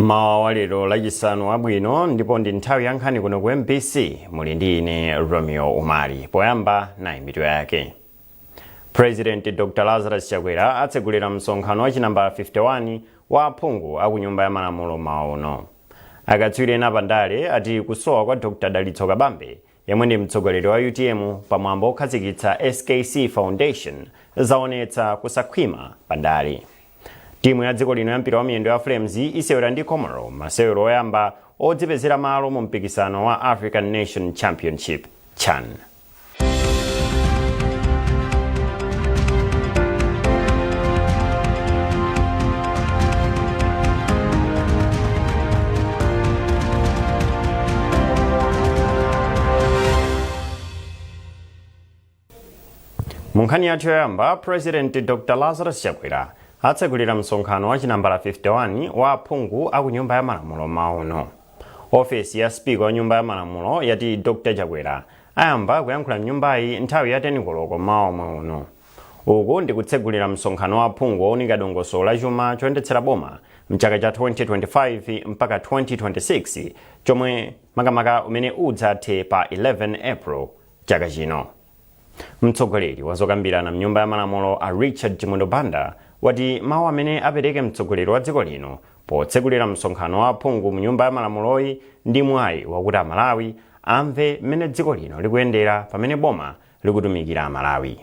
Mawa wa lero Lachisanu wabwino, ndipo ndi nthawi ya nkhani kuno ku MBC. Muli ndi ine Romeo Umali. Poyamba nayi mitu yake. President Dr Lazarus Chakwera atsegulira msonkhano wa chinambala 51 wa aphungu aku Nyumba ya Malamulo mawa uno. Akatswiri ena pandale ati kusowa kwa Dr Dalitso Kabambe, yemwe ndi mtsogoleri wa UTM, pamwambo okhazikitsa SKC Foundation zaonetsa kusakhwima pandale. Timu ya dziko lino ya mpira wa miyendo ya Flames isewera ndi Comoros masewero oyamba odzipezera malo mu mpikisano wa African Nation Championship, CHAN. Mu nkhani yathu yoyamba, President Dr Lazarus Chakwera atsegulira msonkhano wa chinambala 51 wa aphungu aku Nyumba ya Malamulo mawa uno. Ofesi ya spika wa Nyumba ya Malamulo yati Dr Chakwera ayamba kuyankhula mnyumbayi nthawi ya 10 koloko mawa omwe uno. Uku ndi kutsegulira msonkhano wa aphungu wounika dongosolo la chuma choyendetsera boma mchaka cha 2025 mpaka 2026, chomwe makamaka umene udzathe pa 11 April chaka chino. Mtsogoleri wa zokambirana mnyumba ya Malamulo a Richard Chimwendo Banda wati mawu amene apereke mtsogoleri wa dziko lino potsegulira msonkhano wa aphungu mu Nyumba ya Malamuloyi ndi mwayi wakuti Amalawi amve mmene dziko lino likuyendera pamene boma likutumikira Amalawi.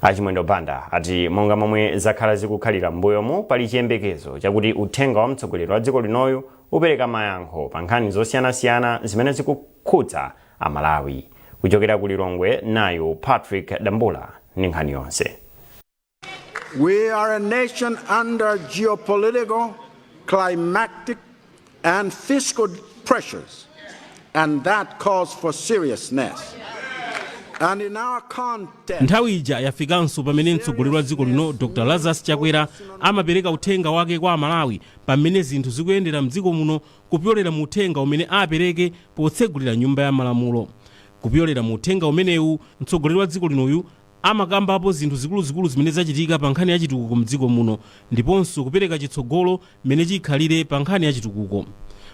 A Chimwendo Banda ati monga momwe zakhala zikukhalira m'mbuyomu, pali chiyembekezo chakuti uthenga wa mtsogoleri wa dziko linoyu upereka mayankho pa nkhani zosiyanasiyana zimene zikukhudza Amalawi. Kuchokera ku Lilongwe, nayu Patrick Dambula ndi nkhani yonse. We are a nation under geopolitical, climatic, and fiscal pressures, and that calls for seriousness. And in our context, Nthawi ija yafikanso pamene mtsogoleri wa dziko lino Dr Lazarus Chakwera amapereka uthenga wake kwa Amalawi pamene zinthu zikuyendera mdziko muno, kupyolera mu uthenga umene apereke potsegulira Nyumba ya Malamulo. Kupyolera mu uthenga umenewu, mtsogoleri wa dziko linoyu amakambapo zinthu zikuluzikulu zimene zachitika pa nkhani ya chitukuko mdziko muno, ndiponso kupereka chitsogolo mmene chikhalire pa nkhani ya chitukuko.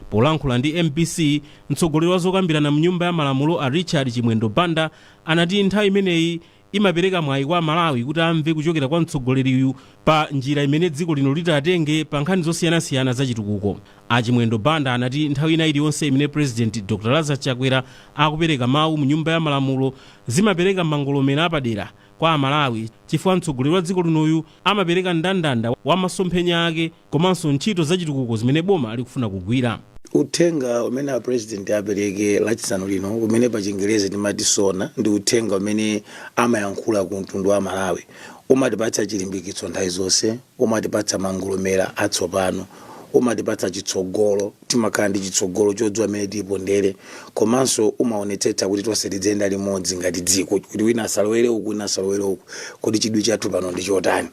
Polankhula ndi MBC, mtsogoleri wa zokambirana mnyumba ya Malamulo a Richard Chimwendo Banda anati nthawi imeneyi imapereka mwayi kwa Amalawi kuti amve kuchokera kwa mtsogoleriyu pa njira imene dziko lino litatenge pa nkhani zosiyanasiyana za chitukuko. A Chimwendo Banda anati nthawi ina iliyonse imene President Dr Lazarus Chakwera akupereka mawu mu Nyumba ya Malamulo zimapereka mangolomera apadera kwa Amalawi, chifukwa mtsogoleri wa dziko linoyu amapereka mndandanda wa masomphenya ake komanso ntchito za chitukuko zimene boma likufuna kugwira. Uthenga umene a President apereke Lachisanu lino, umene pa Chingerezi timati SONA, ndi uthenga umene amayankhula ku mtundu wa Malawi. Umatipatsa chilimbikitso nthawi zonse, umatipatsa mangolomera atsopano, umatipatsa chitsogolo, timakhala ndi chitsogolo chodziwa mmene tiyipondere, komanso umaonetsetsa kuti tonse tidziyenda limodzi ngati dziko, kuti wina asalowere uku, wina asalowere uku, kuti chidwi chathu pano ndi chotani.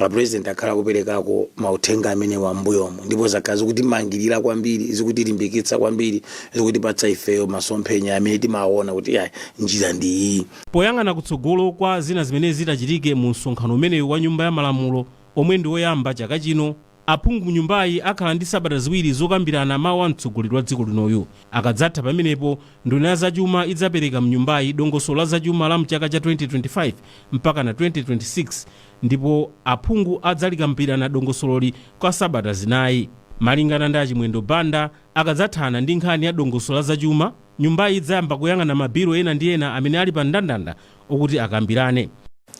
A President akhala kuperekako mauthenga amenewa m'mbuyomu, ndipo zakhala zikutimangirira kwambiri, zikutilimbikitsa kwambiri, zikutipatsa ifeyo masomphenya amene timaona kuti yayi, njira ndi iyi. Poyang'ana kutsogolo kwa zina zimene zitachitike mu msonkhano umenewu wa Nyumba ya Malamulo omwe ndi woyamba chaka chino, aphungu mnyumbayi akhala ndi sabata 2 zokambirana mawu a mtsogoleri wa dziko linoyu. Akadzatha pamenepo, nduna ya zachuma idzapereka mnyumbayi dongosolo la zachuma la mchaka cha 2025 mpaka na 2026, ndipo aphungu adzalikambirana dongosololi kwa sabata 4. Malingana ndi a Chimwendo Banda, akadzathana ndi nkhani ya dongosolo la zachuma, nyumbayi idzayamba kuyang'ana mabilo ena ndi ena amene ali pa mndandanda okuti akambirane.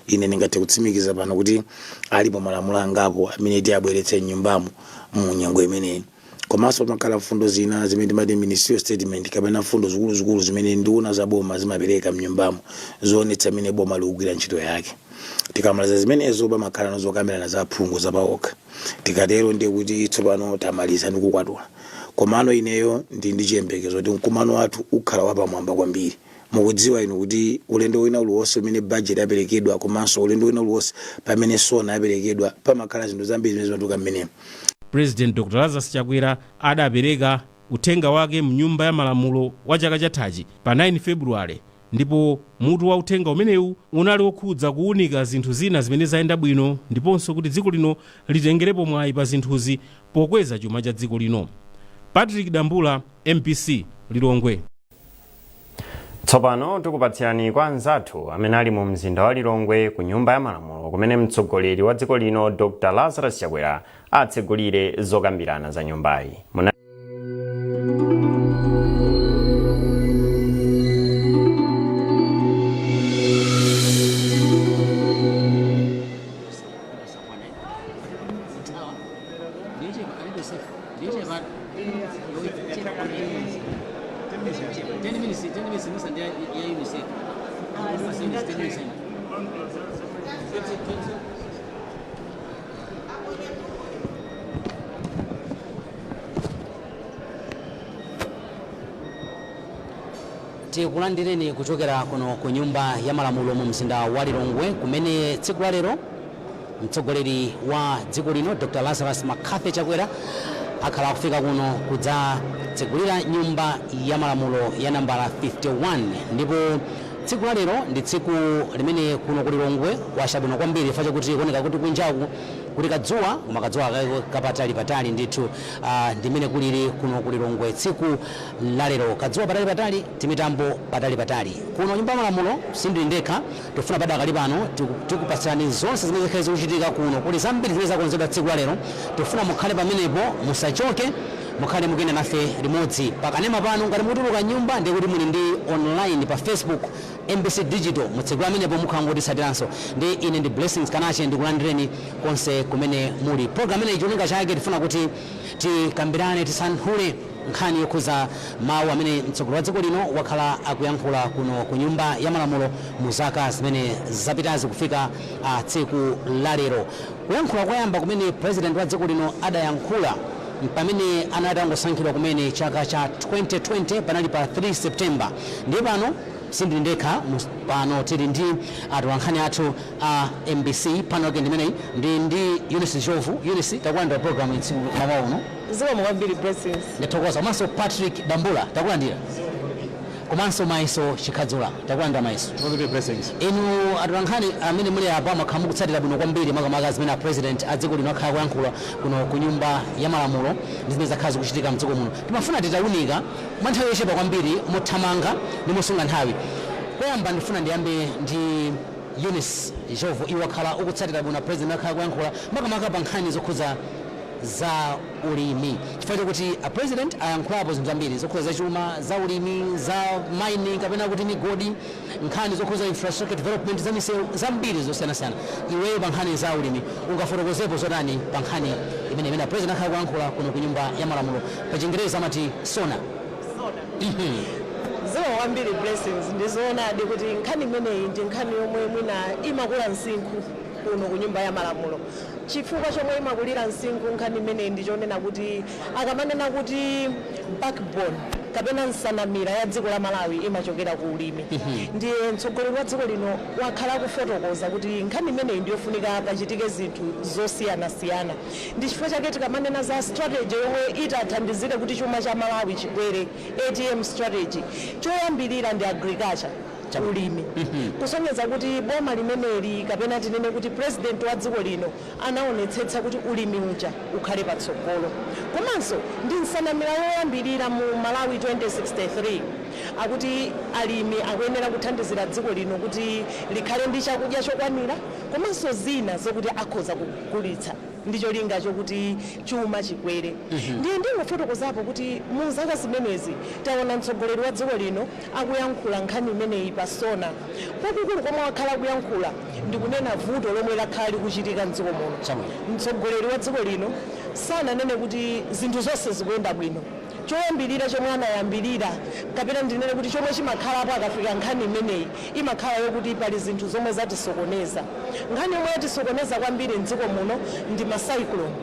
Ine ndingathe kutsimikiza pano kuti alipo malamulo angapo amene tiyabweretse m'nyumbamo mu nyengo imeneyi. Komanso pamakhala mfundo zina zimene timati ministerial statement, kapena mfundo zikuluzikulu zimene nduna za boma zimapereka m'nyumbamo zoonetsa mmene boma likugwira ntchito yake. Tikamaliza zimenezo, pamakhala zokambirana za aphungu zapaokha. Tikatero ndiye kuti tsopano tamaliza ndi kukwatula. Komano ineyo ndili ndi chiyembekezo kuti mkumano wathu ukhala wapamwamba kwambiri. Mukudziwa inu kuti ulendo wina uliwonse umene budget yaperekedwa, komanso ulendo wina uliwonse pamene SONA yaperekedwa, pamakhala zinthu zambiri zimene zimatuluka mmenemo. President Dr Lazarus Chakwera adapereka uthenga wake mnyumba ya Malamulo wa chaka chathachi pa 9 February. Ndipo mutu wa uthenga umenewu unali wokhudza kuwunika zinthu zina zimene zayenda bwino ndiponso kuti dziko lino litengerepo mwayi pa zinthuzi pokweza chuma cha dziko lino. Patrick Dambula, MBC, Lilongwe. Tsopano tikupatsirani kwa anzathu amene ali mu mzinda wa Lilongwe ku Nyumba ya Malamulo, kumene mtsogoleri wa dziko lino Dr Lazarus Chakwera atsegulire zokambirana za nyumbayi. Tikulandireni kuchokera kuno ku Nyumba ya Malamulo mu mzinda wa Lilongwe, kumene tsiku la lero mtsogoleri wa dziko lino Dr Lazarus McCarthy Chakwera akhala akufika kuno kudzatsegulira Nyumba ya Malamulo ya nambala 51. Ndipo tsiku la lero ndi tsiku limene kuno ku Lilongwe kwacha bwino kwambiri, chifukwa chakuti kuoneka kuti kunjaku kuli kadzuwa, koma kadzuwa kapatali patali ndithu. Ndimene kulili kuno ku Lilongwe tsiku la lero, kadzuwa patali patali, timitambo patali patali. Kuno Nyumba ya Malamulo sindili ndekha. Tifuna padakali pano tikupatsirani zonse zimene zikhale zikuchitika kuno. Kuli zambiri zimene zakonzedwa tsiku la lero. Tifuna mukhale pamenepo, musachoke, mukhale mukuyenda nafe limodzi pakanema pano. Ngati mukutuluka nyumba, ndiye kuti muli ndi online pa Facebook, MBC Digital, mutsegula amenepo, mukhala mukutitsatiranso. Ndi ine ndi Blessings Kanache, ndikulandireni konse kumene muli. Program imeneyi cholinga chake tifuna kuti tikambirane, tisanthule nkhani yokhuza mawu amene mtsogoleri wa dziko lino wakhala akuyankhula kuno ku Nyumba ya Malamulo mu zaka zimene zapitazi kufika tsiku la lero. Kuyankhula koyamba kumene president wa dziko lino adayankhula pamene anati angosankhidwa kumene chaka cha 2020 panali pa 3 September. Ndiye pano sindili ndekha, pano tili ndi atolankhani athu a MBC. Pano ake ndimeneyi ndi Eunice Jovu. Eunice, takulandira program tsiku mawa uno. Zikomo kwambiri, Blessings. Ndathokoza. Komanso Patrick Dambula, takulandira, komanso Maiso Chikhadzula, takulandira Maiso. Inu atolankhani amene muli apa makhala mukutsatira bwino kwambiri, makamaka zimene a president a dziko lino akhala kuyankhula kuno ku Nyumba ya Malamulo ndi zimene zakhala zikuchitika mdziko muno. Timafuna titawunika mwa nthawi yochepa kwambiri, mothamanga ndi mosunga nthawi. Koyamba ndifuna ndiyambe ndi Eunice Jovu. Iwe wakhala ukutsatira bwino president akhala kuyankhula, makamaka pa nkhani zokhudza za ulimi, chifukwa chokuti a president ayankhulapo zinthu zambiri zokhudza zachuma, za ulimi, za mining kapena kuti migodi, nkhani zokhudza infrastructure development, za misewu, zambiri zosiyanasiyana. Iweyo pa nkhani za ulimi ungafotokozepo zotani pa nkhani imene president akhala kuyankhula kuno ku Nyumba ya Malamulo? Pa Chingerezi amati SONA. Zikomo kwambiri, Blessings. Ndizoonadi kuti nkhani imeneyi ndi nkhani yomwe mwina imakula msinkhu kuno ku Nyumba ya Malamulo. Chifukwa chomwe imakulira msinkhu nkhani imeneyi ndi chonena kuti akamanena kuti backbone kapena nsanamira ya dziko la Malawi imachokera ku ulimi, ndiye mtsogoleri wa dziko lino wakhala akufotokoza kuti nkhani imeneyi ndiyofunika pachitike zinthu zosiyanasiyana. Ndi chifukwa chake tikamanena za strategy yomwe itathandizire kuti chuma cha Malawi chikwere, ATM strategy, choyambirira ndi agriculture, ulimi, kusonyeza kuti boma limeneli kapena tinene kuti president wa dziko lino anaonetsetsa kuti ulimi uja ukhale patsogolo. Komanso ndi nsanamira yoyambirira mu Malawi 2063, akuti alimi akuyenera kuthandizira dziko lino kuti likhale ndi chakudya chokwanira komanso zina zokuti akhoza kugulitsa ndi cholinga chokuti chuma chikwere. Ndiye ndingofotokozapo kuti mu zaka zimenezi taona mtsogoleri wa dziko lino akuyankhula nkhani imeneyi pa SONA. Kwakukulu komwe wakhala akuyankhula ndikunena vuto lomwe lakhala likuchitika mdziko muno. Mtsogoleri wa dziko lino sananene kuti zinthu zonse zikuyenda bwino. Choyambirira chomwe anayambirira, kapena ndinene kuti chomwe chimakhalapo akafika nkhani imeneyi, imakhala yokuti pali zinthu zomwe zatisokoneza. Nkhani yomwe yatisokoneza kwambiri mdziko muno ndi ma cyclone.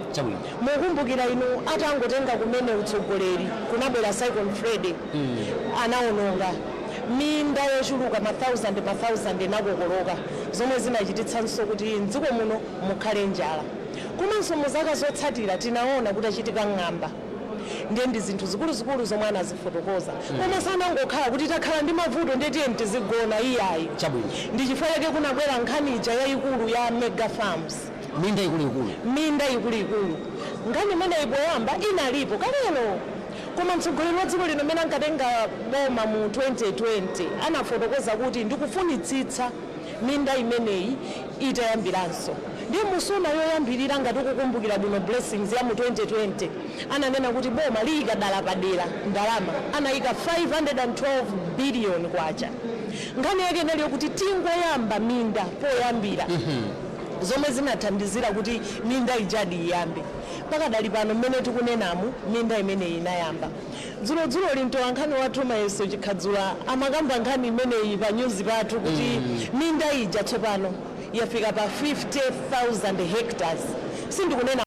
Mukumbukira inu, atangotenga kumene utsogoleri kunabwera Cyclone Freddy, anawononga minda yochuluka, ma thousand ma thousand inakokoloka, zomwe zinachititsanso kuti mdziko muno mukhale njala. Komanso mu zaka zotsatira tinaona kutachitika ng'amba. Ndiye ndi zinthu zikuluzikulu zomwe anazifotokoza, koma sanangokhala kuti takhala ndi mavuto ndiye tiye tizigona, iyayi. Chabwino. Ndi chifukwa chake kunabwera nkhani ija yayikulu ya mega farms. Minda ikuluikulu. Minda ikuluikulu. Nkhani imeneyi poyamba inalipo kalelo, koma mtsogoleri wa dziko lino mmene ankatenga boma mu 2020 anafotokoza kuti ndikufunitsitsa minda imeneyi itayambiranso. Ndiye mu SONA yoyambirira, ngati ukukumbukira bwino, Blessings, ya mu 2020, ananena kuti boma liyika dala padera ndalama, anayika 512 billion kwacha. Nkhani yake inali yokuti tingoyamba minda poyambira, zomwe zinathandizira kuti minda ijadi iyambe. Pakadali pano mmene tikunenamu, minda imeneyi inayamba dzulodzulo. Mtola nkhani wathu Mayeso Chikhadzula amakamba nkhani imeneyi pa nyuzi pathu kuti minda ija tsopano yafika pa 50,000 hectares. Sindikunena